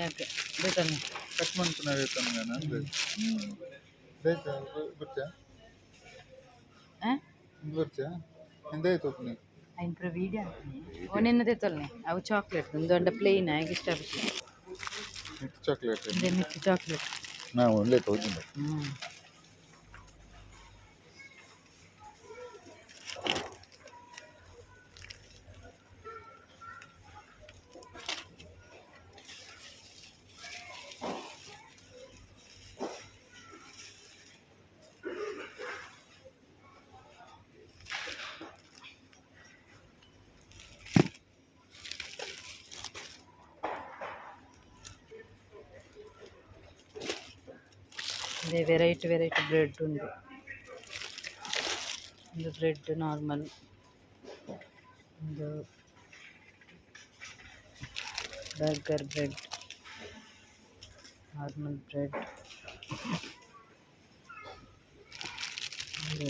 ಆಯಾಗ ಬೇಕಲ್ಲ. ಕಟ್ ಮಾಡ್ಕೊಂಡು ಅಂದ್ರೆ ದಾಯ್ತ ಬರ್ಚಾ? ಹಾಂ. ಬರ್ಚಾ ಎಂದಾಯ್ತು ಒಪ್ಪನಿ? ಐನ್ ಪೂರ ವೀಡಿಯೋ ಒಂದೆನ್ನ ತೇತೊಲ್ನೆ ಅವು ಚಾಕ್ಲೇಟ್ ಒಂದು ಅಂಡ ಪ್ಲೇನ್ ಆಗಿ ಇಷ್ಟ ಆಪುಜಿ. ಮಿತ್ ಚಾಕ್ಲೇಟ್. ಇಂದೆ ಮಿತ್ತ್ ಚಾಕ್ಲೇಟ್. ನಾ ಒಳ್ಳೆ ತೋಜಿಂದ. ಹ್ಞೂ. ಇದೆ ವೆರೈಟಿ ವೆರೈಟಿ ಬ್ರೆಡ್ ಉಂಟು. ಒಂದು ಬ್ರೆಡ್ ನಾರ್ಮಲ್, ಒಂದು ಬರ್ಗರ್ ಬ್ರೆಡ್, ನಾರ್ಮಲ್ ಬ್ರೆಡ್, ಒಂದು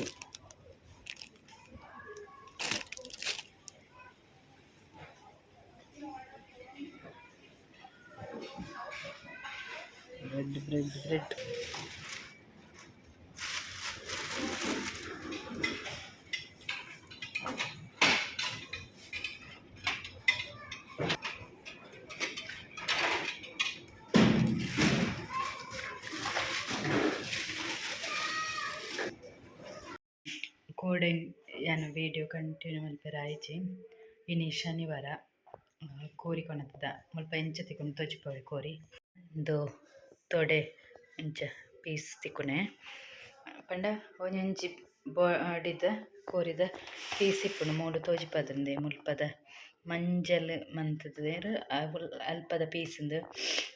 ಬ್ರೆಡ್ ಬ್ರೆಡ್ ಬ್ರೆಡ್. ಕೋಡೆ ಯಾನ್ ವೀಡಿಯೋ ಕಂಟಿನ್ಯೂ ಮಲ್ಪೆರೆ ಆಯಿಜಿ. ಇನಿ ಶನಿವಾರ, ಕೋರಿ ಕೊನತುದ. ಮುಲ್ಪ ಎಂಚ ತಿಕ್ಕುಂಡು ತೋಜಿಪಾವೆ. ಕೋರಿ ಉಂದು ತೊಡೆ ಇಂಚ ಪೀಸ್ ತಿಕ್ಕುನೆ ಪಂಡ ಒಂಜೊಂಜಿ ಬಾಡಿದ ಕೋರಿದ ಪೀಸ್ ಇಪ್ಪುಂಡು. ಮೂಲು ತೋಜಿಪಾದ್ಂದೆ ಮುಲ್ಪದ ಮಂಜಲ್ ಮಂತುದೆರ್ ಅಲ್ಪದ ಪೀಸ್ ಇಂದು.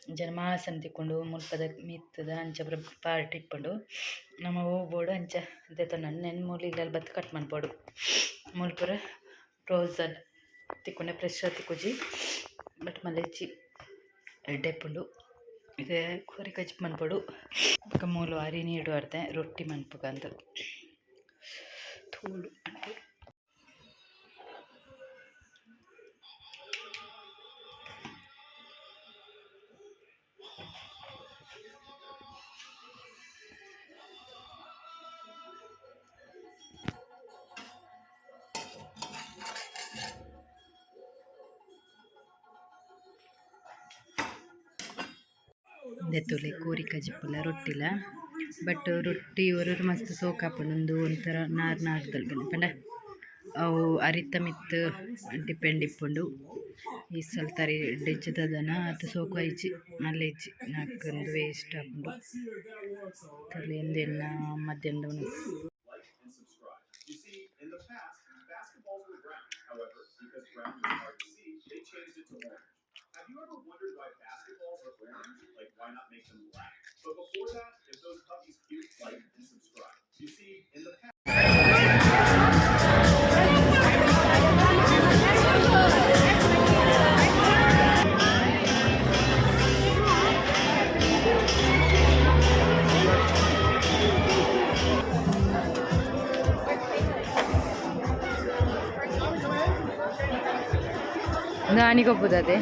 ಅಂಚನೆ ಮಾಸನ್ ತಿಕ್ಕುಂಡು ಮುಲ್ಪದ ಮಿತ್ತುದ ಅಂಚ ಪೂರ ಪಾರ್ಟ್ ಇಪ್ಪುಂಡು. ನಮ ಒವು ಬೋಡು ಅಂಚ ದೆತೊನೊಲಿ. ನೆನ್ ಮೂಲು ಇಲ್ಲಲ್ ಬತ್ತ್ ಕಟ್ ಮನ್ಪೊಡು. ಮೂಲು ಪೂರ ಫ್ರೋಸನ್ ತಿಕ್ಕುಂಡ ಫ್ರೆಶ್ ತಿಕ್ಕುಜಿ, ಬಟ್ ಮಲ್ಲ ಇಜ್ಜಿ, ಎಡ್ಡೆ ಇಪ್ಪುಂಡು. ಇತ್ತೆ ಕೋರಿ ಕಜಿಪು ಮನ್ಪೊಡು. ಬೊಕ ಮೂಲು ಅರಿ ನೀರ್ ಪಾಡ್ದೆ ರೊಟ್ಟಿ ಮನ್ಪುಗಂದ್ ತೂವೊಡು. ಉಂದೆ ತೂಲೆ ಕೋರಿ ಕಜಿಪುಲ ರೊಟ್ಟಿಲ. ಬಟ್ ರೊಟ್ಟಿ ಒರೊರು ಮಸ್ತ್ ಸೋಕಾಪುಂಡು. ಉಂದು ಒಂಥರ ನಾರ್ ನಾರ್ ಪಂಡ ಅವು ಅರಿತ ಮಿತ್ತ್ ಡಿಪೆಂಡ್ ಇಪ್ಪುಂಡು. ಈ ಸಲತ ಅರಿ ಡೆಜ್ಜುದನ ಆತ್ ಸೋಕು ಆಯಿಜಿ, ಮಲ್ಲ ಇಜ್ಜಿ. ನಾಕ್ ಉಂದು ವೇಸ್ಟ್ ಆಪುಂಡು. ತೂಲೆ ಉಂದು ಎನ್ನ ಮಧ್ಯಾಹ್ನದ ವನಸ್. Like and subscribe. You see, in the past, basketballs were brown. However, because brown was hard to see, they changed it to orange. Have you ever wondered why basketballs are orange? Like, why not make them black? But before that, if those puppies cute, like and subscribe. You see, in the past, ಉಂದು ಆನಿಗೊಪ್ಪುದದೆ.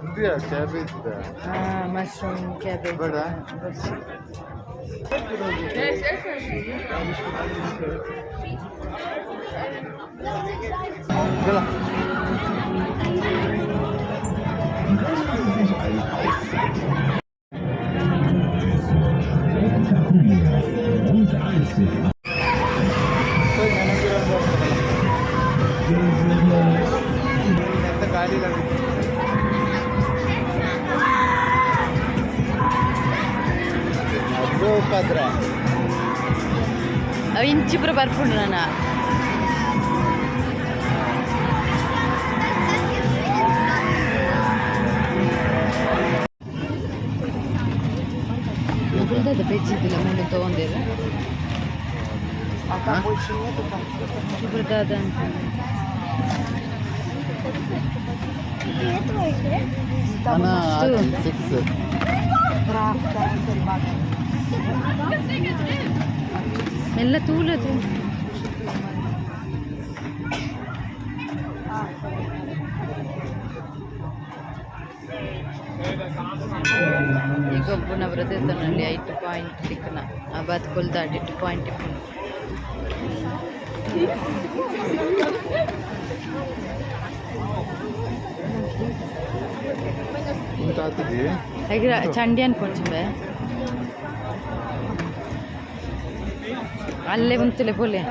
ಇಂದಿಯಾ cabbage. Mushroom cabbage. ಬೇಡ? ಎಂತ ಗಾಡಿ? ಉಪದ್ರ. ಅವು ಇಂಚಿ ಪೂರ ಬರ್ಪುಂಡು ನನ. ಮುಗುಲ್ದದ ಬೆಜ್ಜಿದ್ದಿಲ್ಲ ಮುಂದೆ ತೊಗೊಂಡಿರ ಪೂರ ದಾದ ಅಂತ. ಸಿಕ್ಸ್. ಮೆಲ್ಲ ತೂಲದು. ಈ ಗೊಬ್ಬುನ ಪೂರ ದೆತೊನೊಲಿ ಐಟ್ ಪಾಯಿಂಟ್ ತಿಕ್ಕುನ ಆ ಬಾತ್ ಕುಲ್ದಾಡಿಟ್ ಪಾಯಿಂಟ್ ಇಪ್ಪುಂಡು. ಇಂತಾತಿಜಿ. ಐಗ್ರ ಚಂಡಿ ಅನ್ಪೊಡ್ಚಿಂಬೆ ಅಲ್ಲೇ ಉಂತುಲೆ ಪೋಲೆ.